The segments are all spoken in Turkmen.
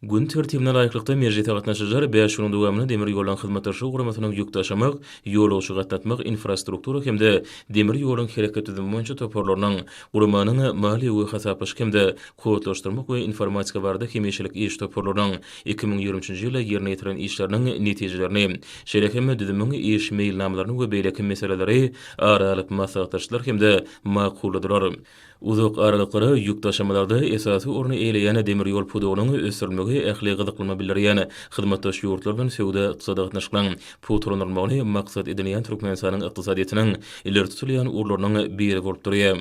Gün tertibine laýyklykda, mejlise gatnaşyjylar bäş günüň dowamynda Demir ýollaryň hyzmatdaşlygy guramasynyň ýük daşamak, ýolagçy gatnatmak, infrastruktura hem-de demir ýoluň hereket düzümi boýunça toparlarynyň, guramanyň maliýe we hasaplaşyk hem-de kodlaşdyrmak we informatika barada hemişelik iş toparlarynyň 2023-nji ýylda ýerine ýetiren işleriniň netijelerini, şeýle hem düzümiň iş meýilnamalaryny we beýleki meseleleri ara alyp maslahatlaşdylar hem-de makulladylar. Uzak aralyklara ýük daşamalarda esasy orny eýeleýän demir ýol pudagynyň ösdürilmegi ähli gyzyklanma bildirýän hyzmatdaş ýurtlar bilen söwda-ykdysady gatnaşyklaryň pugtalandyrylmagyny maksat edinýän Türkmenistanyň ykdysadyýetiniň ileri tutulýan ugurlarynyň biri bolup durýar.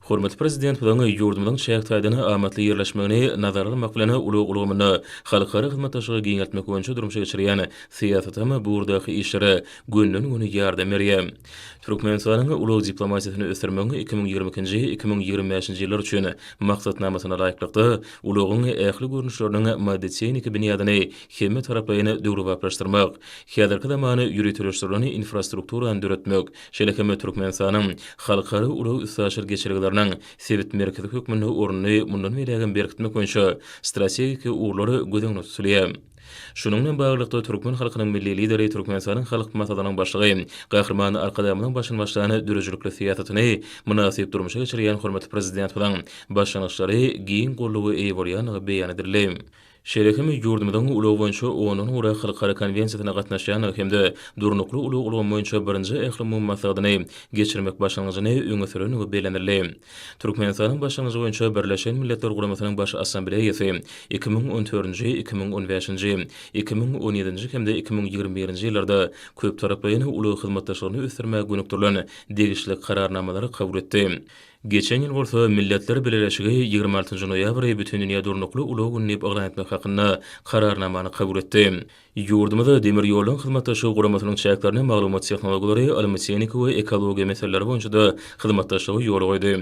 Hormatly Prezidentimiziň ýurdumyzyň çäk taýdan amatly ýerleşmegini nazara almak bilen, ulag ulgamynda halkara hyzmatdaşlygy giňeltmek boýunça durmuşa geçirýän syýasatam bu ugurdaky işlere gönden-göni ýardam berýär. Türkmenistanyň ulag diplomatiýasyny ösdürmegiň 2022-nji, 2025-nji ýyllar üçin Maksatnamasyna laýyklykda, ulagyň ähli görnüşleriniň maddy-tehniki binýadyny hemmetaraplaýyn döwrebaplaşdyrmak, häzirki zaman ýöriteleşdirilen infrastrukturany döretmek, şeýle hem Türkmenistanyň halkara ulag-üstaşyr geçelgeleriniň sebit merkezi hökmünde ornuny mundan beýlägem berkitmek boýunça strategik ugurlar göz öňünde tutulýar. Şunuň bilen baglylykda, türkmen halkynyň Milli Lideri, Türkmenistanyň Halk Maslahatynyň Başlygy Gahryman Arkadagymyzyň başyny başlan döredijilikli syýasatyny mynasyp durmuşa geçirýän hormatly Prezidentimiziň başlangyçlary giň goldawa eýe bolýandygy beýan edildi. Şeýle hem ýurdumyzyň ulag boýunça ondan gowrak halkara konwensiýasyna gatnaşýandygy hem-de durnukly ulag ulgamy boýunça birinji ählumumy maslahatyny geçirmek başlangyjyny öňe sürendigi bellenildi. Türkmenistanyň başlangyjy boýunça Birleşen Milletler Guramasynyň Baş Assambleýasy 2014-nji, 2015-nji, 2017-nji hem-de 2021-nji ýyllarda köptaraplaýyn ulag hyzmatdaşlygyny ösdürmäge gönükdirilen degişli Kararnamalary kabul etdi. Geçen ýyl bolsa Milletler Bileleşigi 26-njy noýabry Bütindünýä durnukly ulag güni diýip yglan etmek hakynda Kararnamany kabul etdi. Ýurdumyzda demir ýollaryň hyzmatdaşlygy guramasynyň çäklerinde maglumat tehnologiýalary, ylmy-tehniki we ekologiýa meseleleri boýunça-da hyzmatdaşlygy ýola goýdy.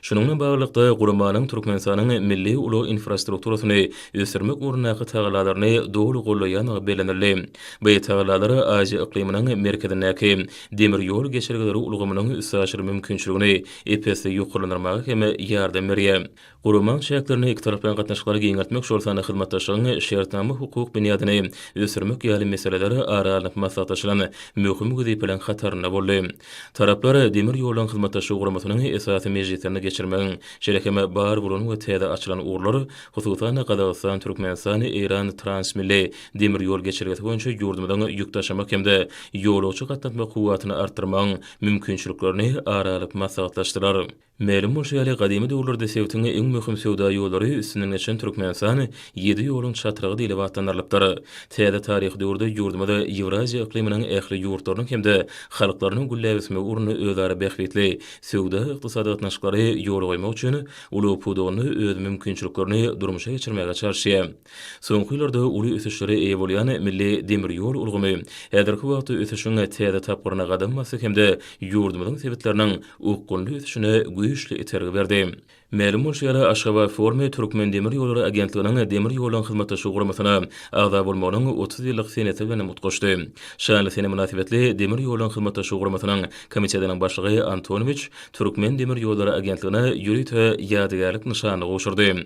Şunuň bilen baglylykda, guramanyň Türkmenistanyň milli ulag infrastrukturasyny ösdürmek ugrundaky tagallalaryny doly goldaýandygy bellenildi. Bu tagallalar Aziýa yklymynyň merkezindäki demir ýol geçelgeleri ulgamynyň üstaşyr mümkinçiligini ep-esli ýokarlandyrmaga hem ýardam berýär. Guramaň çäklerinde ikitaraplaýyn gatnaşyklary giňeltmek, şol sanda hyzmatdaşlygyň şertnama-hukuk binýadyny ösdürmek ýaly meseleler ara alnyp maslahatlaşylan möhüm wezipeleriň hatarynda boldy. Taraplar Demir ýollaryň hyzmatdaşlygy guramasynyň esasy mejlislerini geçirmegiň, şeýle hem bar bolan we täze açylan ugurlar, hususan-da, Gazagystan, Türkmenistan, Eýran transmilli demir ýol geçelgesi boýunça ýurdumyzyň ýük daşamak hem-de ýolagçy gatnatmak kuwwatyny artdyrmagyň mümkinçiliklerini ara alyp maslahatlaşdylar. Mälim bolşy ýaly, gadymy döwürlerde sebitiň iň möhüm söwda ýollary üstünden geçen Türkmenistan ýedi ýoluň çatrygy diýlip atlandyrylypdyr. Täze taryhy döwürde ýurdumyz Ýewraziýa yklymynyň ähli ýurtlarynyň hem-de halklarynyň gülläp ösmegi ugrunda özara bähbitli söwda-ykdysady gatnaşyklary ýola goýmak üçin ulag pudagynda öz mümkinçiliklerini durmuşa geçirmäge çalyşýar. Soňky ýyllarda uly ösüşlere eýe bolýan milli demir ýol ulgamy häzirki wagtda ösüşiň täze tapgyryna gadam basdy hem-de ýurdumyzyň sebitleriniň okgunly ösüşine güýçli itergi berdi. Mälim bolşy ýaly, Aşgabat forumy Türkmendemirýollary agentliginiň Demir ýollaryň hyzmatdaşlygy guramasyna agza bolmagynyň 30 ýyllyk senesi bilen hem utgaşdy. Şanly sene mynasybetli Demir ýollaryň hyzmatdaşlygy guramasynyň komitetiniň başlygy Antonowiç Türkmendemirýollary agentligine ýörite ýadygärlik nyşanyny gowşurdy.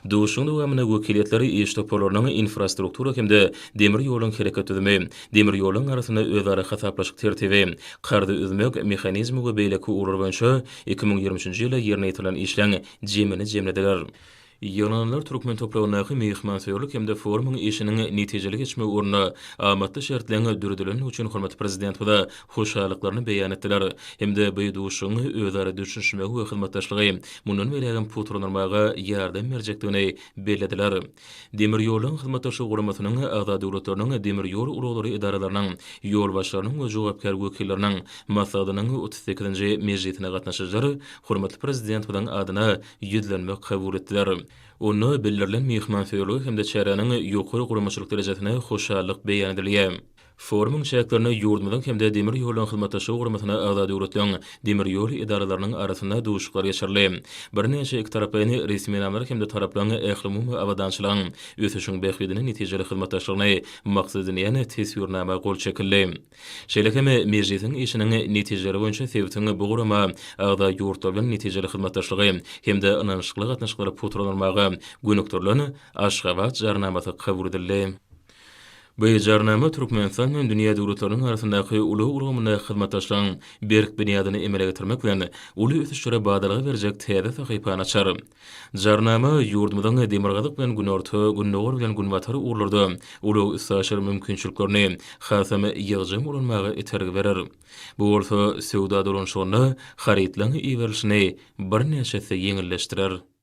Duşuşygyň dowamynda wekiliýetler iş toparlarynyň infrastruktura hem-de demir ýoluň hereket düzümi, demir ýoluň arasynda özara hasaplaşyk tertibi, karzy üzmek mehanizmi we beýleki ugurlar boýunça 2023-nji ýylda ýerine ýetirilen işleň jemini jemlediler. Ýygnananlar türkmen topragyndaky myhmansöýerlik hem-de forumyň işiniň netijeli geçmegi ugrunda amatly şertleň döredilendigi üçin hormatly Prezidentimize hoşallyklaryny beýan etdiler hem-de bu duşuşygyň özara düşünişmegi we hyzmatdaşlygy mundan beýlägem pugtalandyrmaga ýardam berjekdigini bellediler. Demir ýollaryň hyzmatdaşlygy guramasynyň agza döwletleriniň demir ýol ulaglary edaralarynyň ýolbaşçylarynyň we jogapkär wekilleriniň Maslahatynyň 38-nji mejlisine gatnaşyjylar hormatly Prezidentimiziň adyna ýüzlenme kabul etdiler. Onda bildirilen myhmansöýerlige hem-de çäräniň ýokary guramaçylyk derejesine hoşallyk beýan edilýär. Forumyň çäklerinde ýurdumyzyň hem-de Demir ýollaryň hyzmatdaşlygy guramasyna agza döwletleriň demir ýol edaralarynyň arasynda duşuşyklar geçirildi. Birnäçe ikitaraplaýyn resminamalar hem-de taraplaryň ählumumy abadançylygyň, ösüşiň bähbidine netijeli hyzmatdaşlygyny maksat edinýän Teswirnama gol çekildi. Şeýle hem mejlisiň işiniň netijeleri boýunça sebitiň bu gurama agza ýurtlar bilen netijeli hyzmatdaşlygy hem-de ynanyşykly gatnaşyklary pugtalandyrmaga gönükdirilen Aşgabat Jarnamasy kabul edildi. Bu Jarnama Türkmenistan bilen dünýä döwletleriniň arasyndaky ulag ulgamyndaky hyzmatdaşlygyň berk binýadyny emele getirmek bilen, uly ösüşlere badalga berjek täze sahypany açar. Jarnama ýurdumyzyň demirgazyk bilen günorta, gündogar bilen günbatar ugurlarda ulag-üstaşyr mümkinçiliklerini hasam ýygjam ulanmaga itergi berer. Bu bolsa söwda dolanyşygynda harytlaryň iberilişini birnäçe esse ýeňilleşdirer.